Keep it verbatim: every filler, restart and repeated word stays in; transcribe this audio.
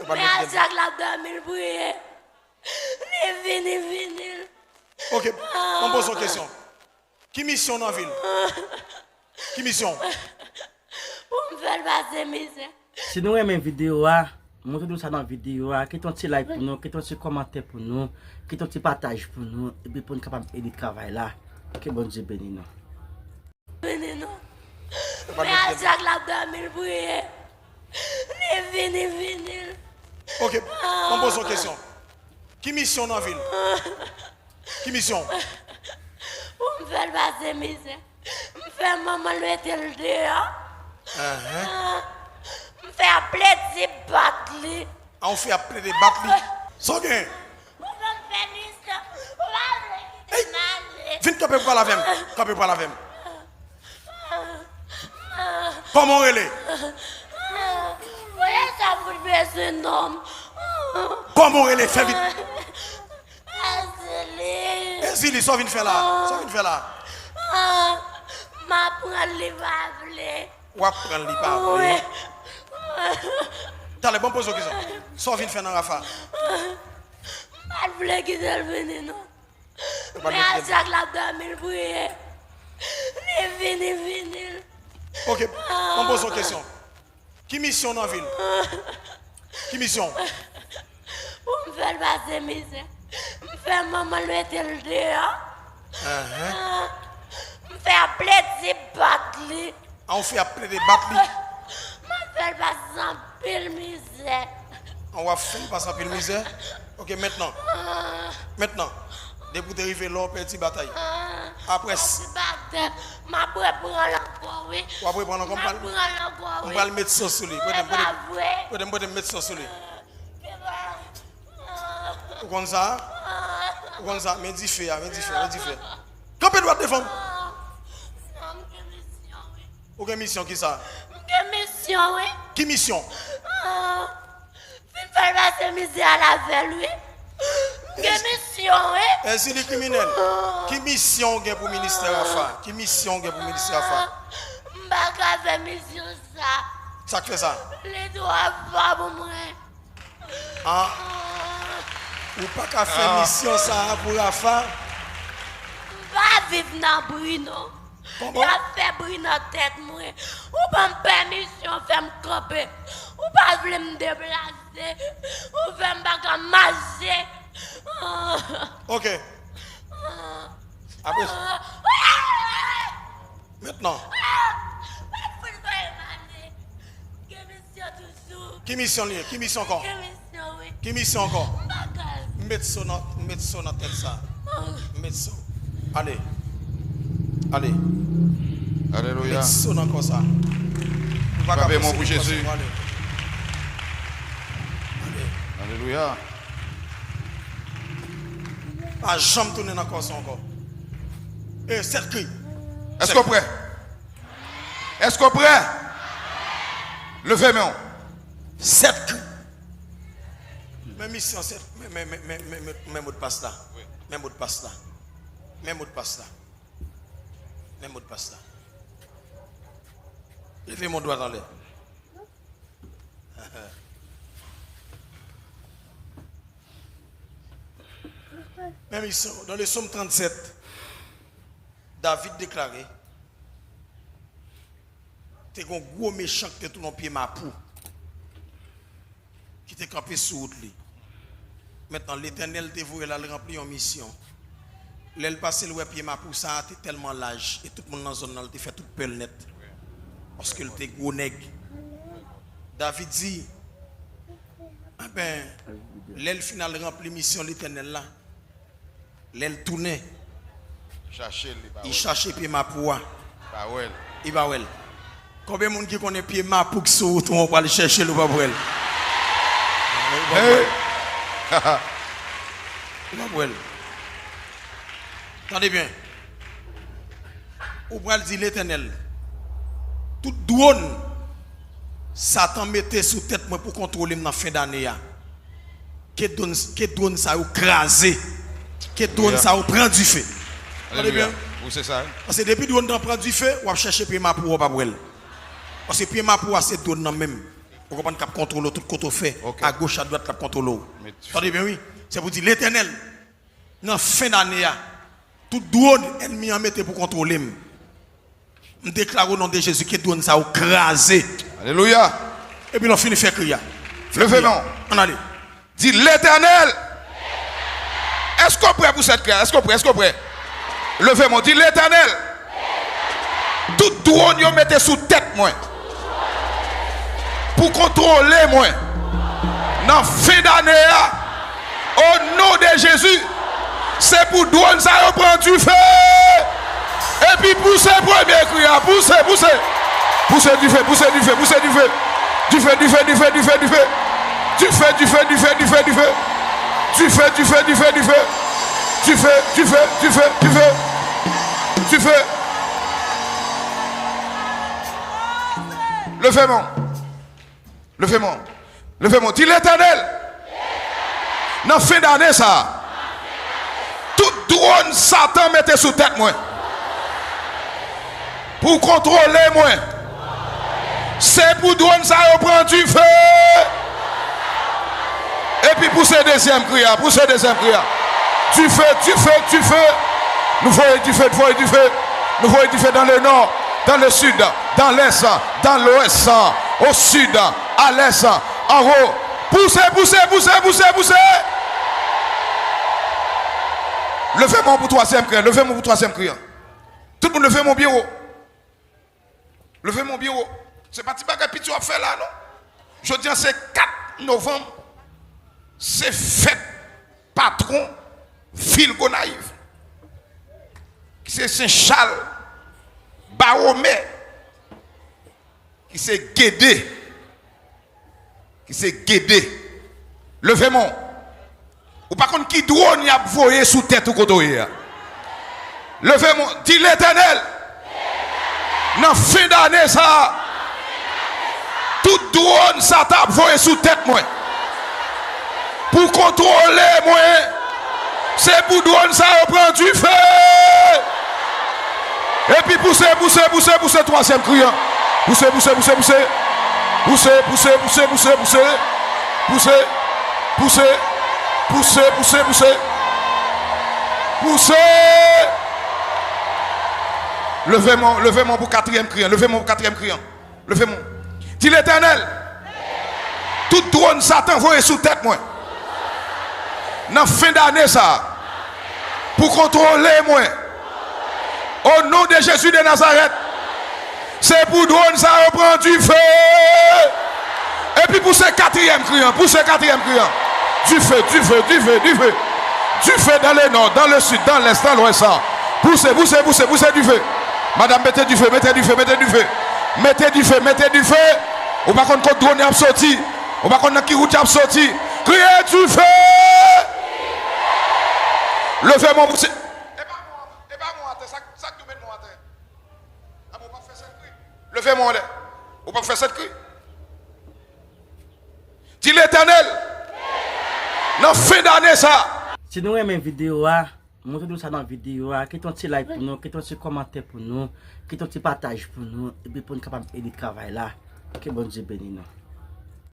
Men a chak l ap dòmi, l priye. Li vini, vini. Ok, mwen poze yon kesyon. Ki misyon w nan vi l? Ki misyon w? Pou m fè l pase mizè. Si nou renmen videyo a, montre nou sa nan videyo a, kite yon ti like pou nou, kite yon ti kòmantè pou nou, kite yon ti pataj pou nou, epi pou n kapab ede travay la. Ke Bondye beni nou. Vini non. Men a chak l ap dòmi, l priye. Li vini, vini. Ok, mwen poze yon kesyon. Ki misyon w nan vi l? Ki misyon w? Pou m fè l pase mizè. M fè manman l mete l deyò. Ahan. M fè ap plede bat li. A, w fè ap plede bat li. Sa w gen? Ou pa m fè misyon. Ou pa vle kite m ale. Vin kanpe pou pale avè m. Kanpe pou pale avè m. Kòman w rele? Mwen sa fout bezwen nonm. Kòman w rele? Fè vit. Ezili. Ezili, sa w vin fè la? Sa w vin fè la? M ap pran l, li pa vle. W ap pran l, li pa vle. Wi. Talè, ban m poze w kesyon. Sa w vin fè nan Rafa? M pa t vle kite l vini non. Men a chak l ap dòmi, l priye. Li vini, vini. Ok, ban m poze w kesyon. Ki misyon w nan vi l? Ki misyon w? Pou m fè l pase mizè. M fè manman l mete l deyò. Ahan. M fè ap plede bat li. A, w fè ap plede bat li. M ap fè l pase anpil mizè. A, w ap fè l pase anpil mizè? Ok, mentnan. Mentnan. Depi w te rive la, w pèdi batay. Apre s- Pèdi batay. M ap reprann l ankò, wi. W ap reprann l ankò, m pral, m pral met so sou li. Prete m, prete m, prete m, prete m met so sou li. Ou konn sa? Ou konn sa? Men dife a, men dife, men dife. Kanpe dwat devan m. Non, m gen misyon, wi. Ou gen misyon kisa? M gen misyon, wi. Ki misyon? Fin fè l pase mizè a l avè l, wi. M gen misyon, wi. Ezili kriminèl. Ki misyon w gen pou ministè Rafa? Ki misyon w gen pou ministè Rafa? M pa ka fè misyon sa. Sa k fè sa? Li twò fò pou mwen. Ah, ou pa ka fè misyon sa a pou Rafa? M pa viv nan bri non. Kòman? Y ap fè bri nan tèt mwen. Ou ban m pèmisyon fè m kanpe. Ou pa vle m deplase. Ou fè m pa ka mache. Ok. Apre. Mentnan. Ki misyon li ye? Ki misyon ankò? Ki misyon ankò? M met so nan, m met so nan tèt sa. M met so. Ale. Ale. Alelouya. M met so nan kò sa. Ou pa ka posede kò sa pou ale. Ale. Alelouya. Pa janm tounen nan kò sa ankò. E sèt kri. Èske w prè? Èske w prè? Leve men w. Sèt kri. Men misyon sèt, men, men, men modpas la. Men modpas la. Men modpas la. Men modpas la. Leve men w dwat anlè. Men misyon, dans le psaume tranntsèt, David deklare, te gen yon gwo mechan ki te tounen yon pye mapou, ki te kanpe sou wout li. Mentnan, Letènèl te voye l al ranpli yon misyon. Lè l pase, l wè pye mapou sa a te tèlman laj, e tout moun nan zòn nan, l te fè tout pè l nèt. Paske l te gwo nèg. David di, enben, lè l fin al ranpli misyon Letènèl la, lè l tounen, li chache pye mapou a. Li pa wè l. Konbyen moun ki konnen pye mapou k sou wout ou an, ou pral chèche l, ou p ap wè l? Ou p ap wè l. Tande byen. Ou pral di, Letènèl, tout dwòn Satan mete sou tèt mwen pou kontwole m nan fen dane a, ke dwòn, ke dwòn sa yo kraze. Ke dwòn sa yo pran dife. Tande byen. Ou se sa, wi. Paske depi dwòn nan pran dife, w ap chèche pye mapou a, w p ap wè l. Paske pye mapou a se dwòn nan menm. Ou konprann, k ap kontwole w tout kote w fè, agoch, adwat, l ap kontwole w. Tande byen, wi. Se pou di, Letènèl, nan fen dane a, tout dwòn ènmi an mete pou kontwole m, m deklare o non de Jezi ke dwòn sa yo kraze. Alelouya. Epi lè w fini fè kri a. Leve men w. Ann ale. Di, Letènèl, èske w prè pou sèt kri a? Èske w prè? Èske w prè? Leve men w. Di, Letènèl, tout dwòn yo mete sou tèt mwen pou kontwole mwen nan fen dane a, o non de Jezi, se pou dwòn sa yo pran dife. Epi pouse premye kri a, pouse, pouse. Pouse dife, pouse dife, pouse dife. Dife, dife, dife, dife, dife. Dife, dife, dife, dife, dife. Dife, dife, dife, dife. Dife, dife, dife, dife. Dife. Leve men w. Leve men w. Leve men w. Di, Letènèl, nan fen dane sa a, tout dwòn Satan mete sou tèt mwen pou kontwole mwen, se pou dwòn sa yo pran dife. Epi pouse dezyèm kri a, pouse dezyèm kri a. Dife, dife, dife. Nou voye dife, voye dife. Nou voye dife dans le nord, dans le sud, dans l'est, dans l'ouest, au sud, à l'est, en haut. Pouse, pouse, pouse, pouse, pouse. Leve men w pou twazyèm kri an. Leve men w pou twazyèm kri an. Tout moun leve men w byen wo. Leve men w byen wo. Se pa ti bagay piti w ap fè la, non. Jodi a se kat novanm. Se fèt patwon vil Gonayiv, ki se Sen Chal Bawomè, ki se Gede, ki se Gede. Leve men w. Ou pa konn ki dwòn y ap voye sou tèt ou kote w ye a. Leve men w, di, Letènèl, nan fen dane sa a, tout dwòn Satan ap voye sou tèt mwen pou kontwole mwen, se pou dwòn sa yo pran dife. Epi pouse, pouse, pouse, pouse twazyèm kri an. Pouse, pouse, pouse, pouse. Pouse, pouse, pouse, pouse, pouse. Pouse. Pouse. Pouse, pouse, pouse. Pouse. Leve men w, leve men w pou katriyèm kri an. Leve men w pou katriyèm kri an. Leve men w. Di, Letènèl, tout dwòn Satan voye sou tèt mwen nan fen dane sa a pou kontwole mwen, o non de Jezi de Nazarèt, se pou dwòn sa yo pran dife. Epi pouse katriyèm kri an, pouse katriyèm kri an. Dife, dife, dife, dife. Dife dans le nord, dans le sud, dans l'est, dans l'ouest. Pouse, pouse, pouse, pouse dife. Madanm, mete dife, mete dife, mete dife. Mete dife, mete dife. Ou pa konn kot dwòn yo ap soti. Ou pa konn nan ki wout y ap soti. Kriye dife! Leve men w pou se. E pa mwen, e pa mwen atè, sa, sa k met mwen atè? Amen, ou p ap fè sèt kri. Leve men w anlè. Ou p ap fè sèt kri. Di, Letènèl, nan fen dane sa a. Si nou renmen videyo a, montre nou sa nan videyo a, kite yon ti like pou nou, kite yon ti kòmantè pou nou, kite yon ti pataj pou nou, epi pou n kapab ede travay la. Ke Bondye beni nou.